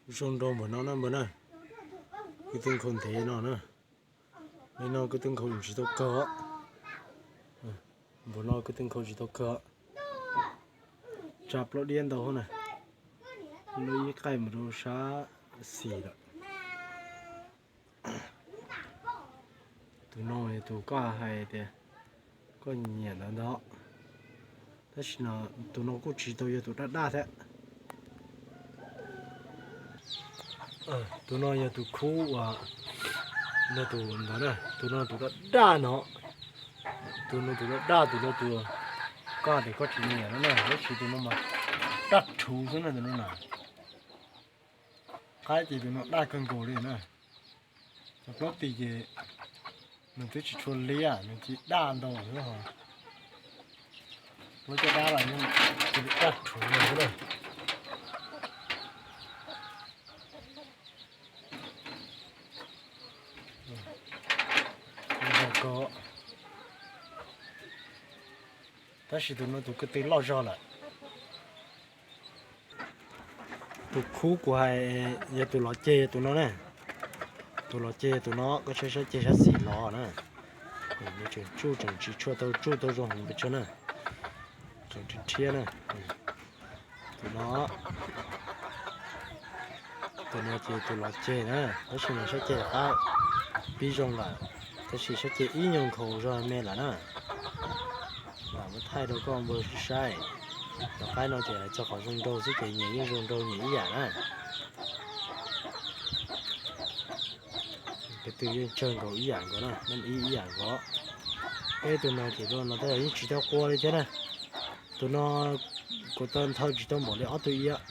Zoo nraug npaum no na npawg na, kwv tij nkhaus ntev no na. Li no kwv tij nkhaus tsis tau kawg. Npaum no kwv tij nkhaus tsis tau kawg. Tsa plaub diab ntau na. Lub ib qaij mus rau sab xis lawm. Tus no yog tus koj hais tias koj nyiam ntawd ntag. Tab sis no tus no kuj tsis tau yog tus daj daj thiab. Tus no yog tus khub uas, no tus ntawd na, tus no tus daj daj no. Tus no tus daj daj, tus no tus koj tias koj tsis nyiam no na, tab sis tus no mas daj rhuv xwb na tus no na. Qaib ces tus no daj kawg nkaus li na. Cov plaub tis ces nws twb tsis tshua liab, nws tsis daj ntau xwb. Lub caj dab los yeej cia li daj rhuv li xwb na. Tab sis tus no tus ko tw loj zog lawm. Tus khub kuv hais yog tus lov ceg yog tus no na. Tus lov ceg yog tus no, koj saib sab ceg sab xis los na. Nws tseem tsuj tseem tsis tshua tau tsuj tau zoo heev pes tsawg na. Tseem rhiab rhiab na. Tus no, tus no ces tus lov ceg na, tab sis mas sab ceg qab pib zoo lawm, tab sis sab ceg ib nyuag nkhaus zog me lawm na. Lam muab thaij rau koj npawg saib. Cov qaib no ces hais txog qhov zoo nraug xwb ces nyias yeej zoo nraug nyias ib yam na. Ko tw yeej tsawg nkaus ib yam nkaus na, nab ib ib yam nkaus. Peb tus no ces no tab yeej tsis tau qua li thiab na. Tus no kuv tau nthaw tsis tau npaum li ob tug iab.